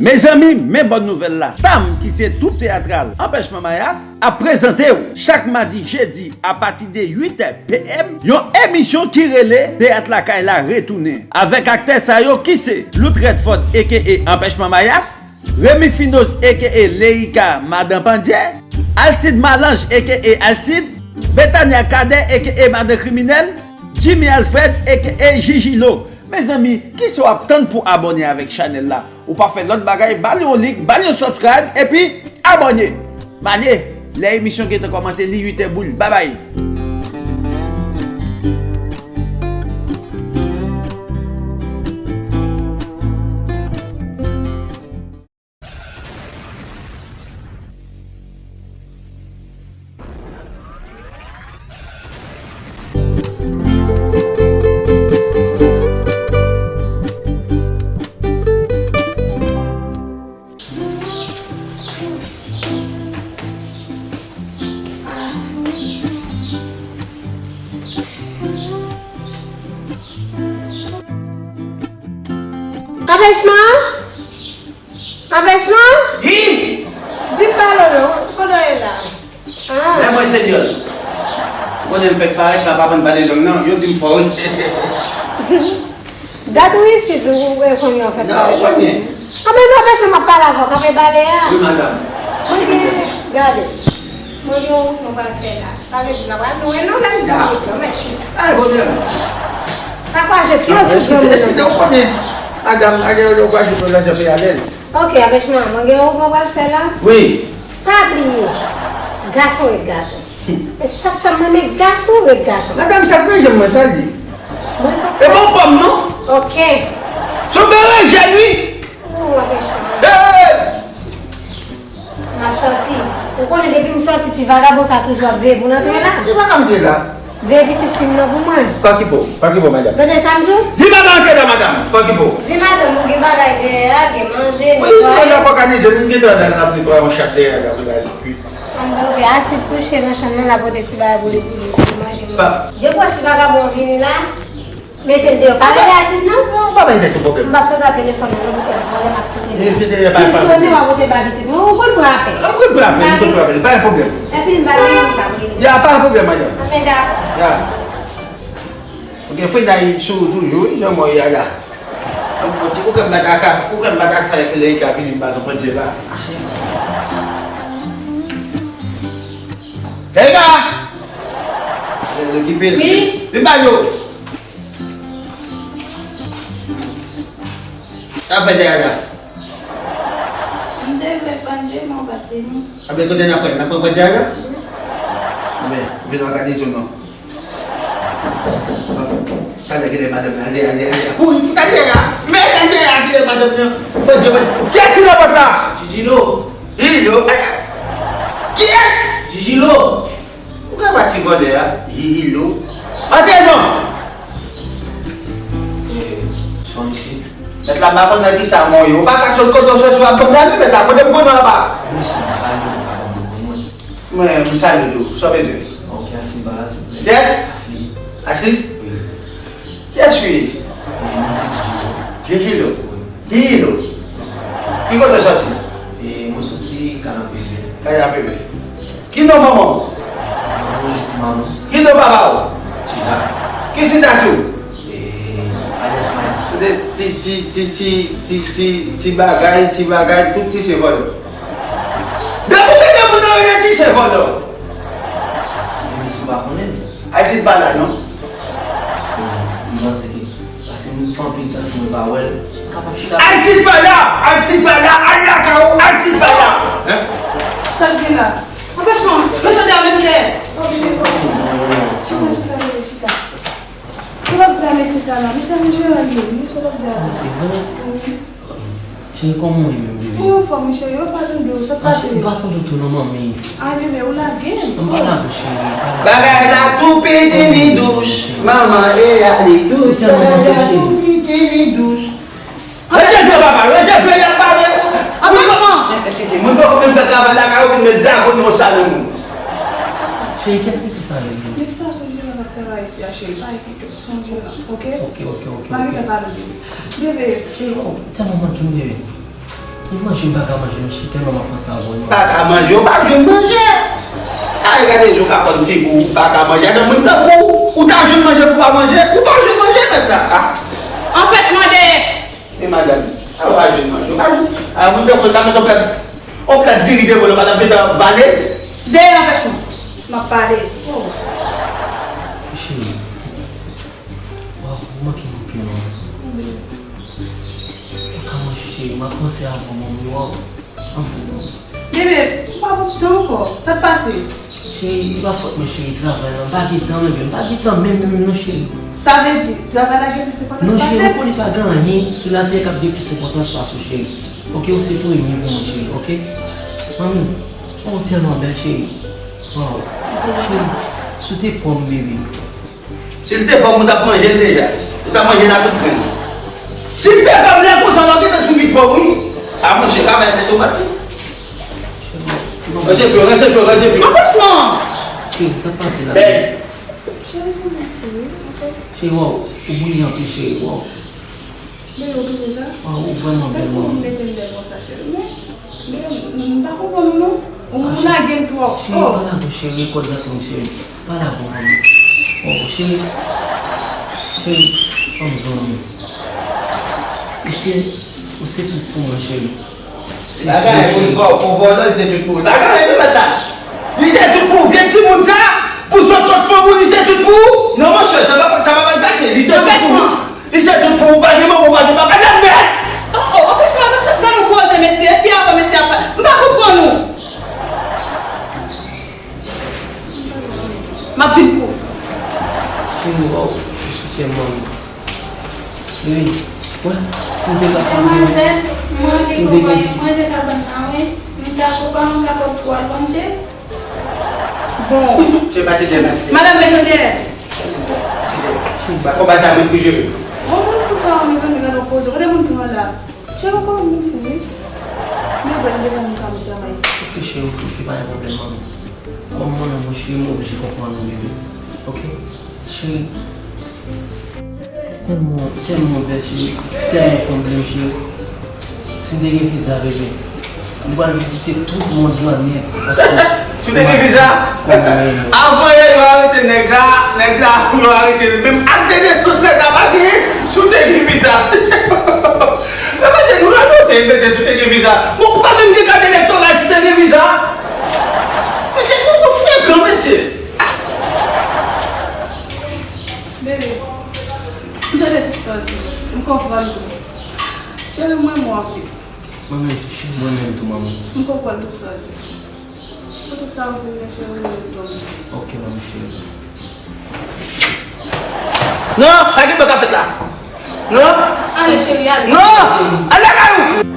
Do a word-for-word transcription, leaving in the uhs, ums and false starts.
Mezanmi, men bòn nouvèl la. Tam, ki se twoup teyatral Anpèchman Mayas, ap prezante w chak madi, jedi, apati de uit è p m, yon emisyon ki rele Teyat Lakay la retounen, avèk aktè sa yo ki se Lout Redford, a k a. Anpèchman Mayas, Remy Finoz, a k a. Leika, Madan Pandye, Alcide Malange, a k a. Alcide, Bethania Cadet, a k a. Madan Kriminèl, Jimmy Alfred, a k a. Jijilo. Mezanmi, kisa w ap tann pou abòne avèk chanèl la? Ou pa fè lòt bagay, ba l yon like, ba l yon subscribe, epi abòne! M ale, lè emisyon gentan kòmanse, li uit è boul. Babay! Anpèchman? Anpèchman? Hi! Vin pale non, kote w ye la? Ah. Men mwen, Senyè, ou konnen m fèk parèt, m ap aprann pale lang nan, yo di m fò, wi. Dat ou isit, ou, ou, ou konnen w fèk parèt. Non, ou konnen. Anben, anpèchman, m ap pale avè w, kanpe bale a. Wi, madanm. Mwen gen, gade. Mwen gen yon wout mwen pral fè la. Sa vle di, m ap pral lwen non, lè m di wout mwen, mèt chita. Pa gen pwoblèm. Pa kwaze pye w sou granmoun nan. Ou konnen, madanm, a gen yon lè ou kwaze pye w nan jan peyi alèz. Ok, anpèchman, mwen gen yon wout mwen pral fè la. Wi. Pa bliye, gason ret gason. E sa k fè m renmen gason ret gason. Madanm, sa k nan janm mwen sa l ye? Mwen pa... E bon pòm non? Ok. Se yon berejèn wi. Ou anpèchman. Hey! M ap sòti. Ou konnen depi m sòti, ti vagabon sa toujou ap veye pou l antre la. Ti vagabon antre la. Veye pitit fi m nan pou mwen. Pa okipe w, pa okipe w, madanm. Tande sa m di w? Di madanm antre la, madanm. Pa okipe w. Di madanm ou gen bagay dèyè a, gen manje, netwaye. Wi, madanm òganize, nou gentan la, n ap netwaye yon chak dèyè a, la pou l al kuit. Anben, ok, Asid kouche nan chanm nan, l ap pote ti bagay pou li, pou li, pou li manje. Depi w wè ti vagabon an vini la, mete l deyò. Pa rele Asid non. Non, pa bay tèt ou pwoblèm. M p ap sot ak telefòn nan non, pou tèt vòlè m ap koute l. Si l sonnen, w ap pote ba pitit mwen. Ou konn pran apèl. Ou konn pran apèl, ou konn pran apèl. Pa gen pwoblèm. Lè fini m ba li, m p ap rele. Ya, pa gen pwoblèm, madanm. Anben, dakò. Ya. Ou gen frenay sou ou toujou, wi, jan mwen ye a la. Ou fè ti, ou kwè m bat ak, ou kwè m bat ak fè, fè lè ka vini m bat ou pandye la. Tèga! Lè l okipe l. Wi. Vin ba yo. Sa fè dèyè la. M te vle pandye, men w pa t vini. Anben, kote n ap pran? N ap pran pandye a la? Anben, vin òganize w non. Talè genlè madanm nan, ale, ale, ale. Kouri, fout atè a. Mèt atè a, genlè madanm nan. Pandye, pandye. Kiyès ki nan pòt la? Jijilo. Jijilo? Ay, ay. Kiyès? Jijilo. Ou ka pati vòlè a, Jijilo. Antre non! Son isit. Mèt la, m pa konn nan kisa mwen ye. Ou pa ka sot kote w soti, w ap ban m lamen, mèt la. Kote m konnen w ap a? Mwen, m salye w tou. Sa w bezwen? Ok, Asid pa la, silvouplè. Kiyès? Asid. Asid? Wi. Kiyès ou ye? E, mwen se Jijilo. Jijilo? Wi. Jijilo? Ki kote w soti? E, mwen soti Kanapeve. Kanapeve. Ki non manman w? Mwen rele Ti Maman. Ki non papa w? Ti Jak. Ki sitati w? E, alyas Mayas. Ti, ti, ti bagay, ti bagay, tout ti se vòlò. Depi w tande moun nan rele ti se vòlò. E, mesye pa konnen. Ayiti pa la, non? M panse ke, paske m fè anpil tan ke mwen pa wè l, m kapab chita. Ayiti pa la! Ayiti pa la! Al lakay ou, Ayiti pa la! Hein? Sa k gen la? Anpèchman, mete w dèyè, mete w dèyè. Chita, chita, chita, chita. Sa w ap di a mesye sa la? Mesye a nan jeran li ye, wi, sa w ap di a la? Wi. Cheri, kòman w ye menm, bebe? Mwen anfòm, wi, cheri. Yo pa tande w, sa k pase? Cheri, m pa tande w tou non, manmi. Ay, bebe, ou lage m. M pa lage w, cheri. Bagay la tou piti, li dous. Manman e a li dous. Bagay la tou piti, li dous. Rete pye papa, rete pye, y ap pale. Anpèchman! Eskize, mwen poko menm fè travay lakay ou, vin met zago nan yon salon moun. Cheri, kiyès mesye sa ye? Mesye sa se yon jeran k ap travay isi a, cheri. Pa enkyete w, se yon jeran, ok? Ok, ok, ok, ok. Pa gentan pale de li. Bebe. Cheri, oh, tèlman manke m, bebe. Manje m pa ka manje, mesye, tèlman m ap panse avè w. Pa ka manje, ou pa jwenn manje. Ay, gade jan w ka konn figi w, ou pa ka manje. Gade moun tankou w, ou ta jwenn manje pou w pa manje, ou pa jwenn manje, mèt la. Ah. Anpèch mwen dèyè. E madanm, a, ou pa jwenn manje, ou pa jwenn. A, moun tankou w ta met yon plat, yon plat diri devan w, ou pa t ap gentan vale l? Dèyè, anpèch mwen. M ap pale. Oh. Cheri. Waw, ou manke m anpil, wi. Ou ka manje, cheri, m ap panse avè w, manmi, waw. Anfen, non. Bebe, ou pa pran tan ankò. Sa k pase? Cheri, e pa fòt mwen, cheri, travay la. M pa gen tan, bebe. M pa gen tan menm, menm, non, cheri. Sa vle di, travay la gen plis enpòtans pase? Non, cheri, ou konnen pa gen anyen sou latè k ap gen plis enpòtans pase w, cheri. Oke, ou se premye pou mwen, cheri, oke? Manmi, oh, ou tèlman bèl, cheri. Waw. Cheri, si w te pran m, bebe. Si l te pòm, ou t ap manje l deja. Ou t ap manje l a tout grenn. Si l te pòm, lè konsa la, ou gentan sou vit pòm, wi. A, monchè, travay tèt ou pati. Ranse fye w, ranse fye w, ranse fye w. Anpèch mwen! Cheri, sa k pase la? Bèl. Cheri, se mwen, cheri. Cheri, waw, ou briyan anpil, cheri, waw. Bebe, ou bliye sa? Waw, ou vrèman bèl, manmi. Mete m bèl konsa, cheri. Men, men, m pa konprann ou, non. Ou lage m twòp. Cheri, pa lage, cheri, kòd la tonbe, cheri. Pa lage, manmi. Oh, cheri. Cheri, ban m zo, manmi. Ou se, ou se tout pou mwen, cheri. Bagay, pou vò-, pou vòlò, li se tout pou ou. Bagay, men mèt la. Li se tout pou ou. Vye timoun sa, pou zòt lòt fanm ou, li se tout pou ou. Non, monchè, sa pa, sa pa pral mache. Li se tout pou ou. Li se tout pou ou. Pa gen manman, pa gen papa. Gad mèt! Oh, oh, anpèch mwen, gad yon koze, mesye. Èske y ap, mesye ap, m pa konprann ou. M ap vin pou ou. Cheri, waw, ou sou kè m, manmi. Cheri, wè, si m te kapab, si m te gen. Manje kabann nan, wi. M ta pou pa, m ta pot pou al manje. Bon. Madanm, mete dèyè. Cheri, pa konba sa, mwen pou jere. Bon, moun fou sa, mezanmi, gade yon koze. Kote moun ki nan la? Cheri, ou pa moun fou, wi. Men, bèl, m te konn sa, m travay isit. Oke, cheri, oke, oke, pa gen pwoblèm, manmi. Kòm mwen, mwen, cheri, m oblije konprann ou, bebe. Oke? Cheri. Tèlman, tèlman bèl, cheri. Tèlman konn byen, cheri. Si m te gen viza, bebe, m pral vizite tout mond lan nèt. Si w te gen viza? Avan yè yo arete nèg la, nèg la, yo arete li. Menm ak de nesans nèg la pa genyen, si w te gen viza. Mesye, nou radote, mesye, si w te gen viza. Bon, ou pa menm gen kat elektoral, si w te gen viza. Mesye, nou, nou frekan, mesye. Bebe, m tande tout sa w di. M konprann tou. Cheri, mwen, mwen anpil. Mwen menm tou, cheri, mwen menm tou, manmi. M konprann tout sa w di. Pou tout sa w di m nan, cheri, mwen menm tou. Oke, manmi cheri. Non, pa gen bò k ap fèt la. Non. Ale, cheri, ale. Non, al lakay ou.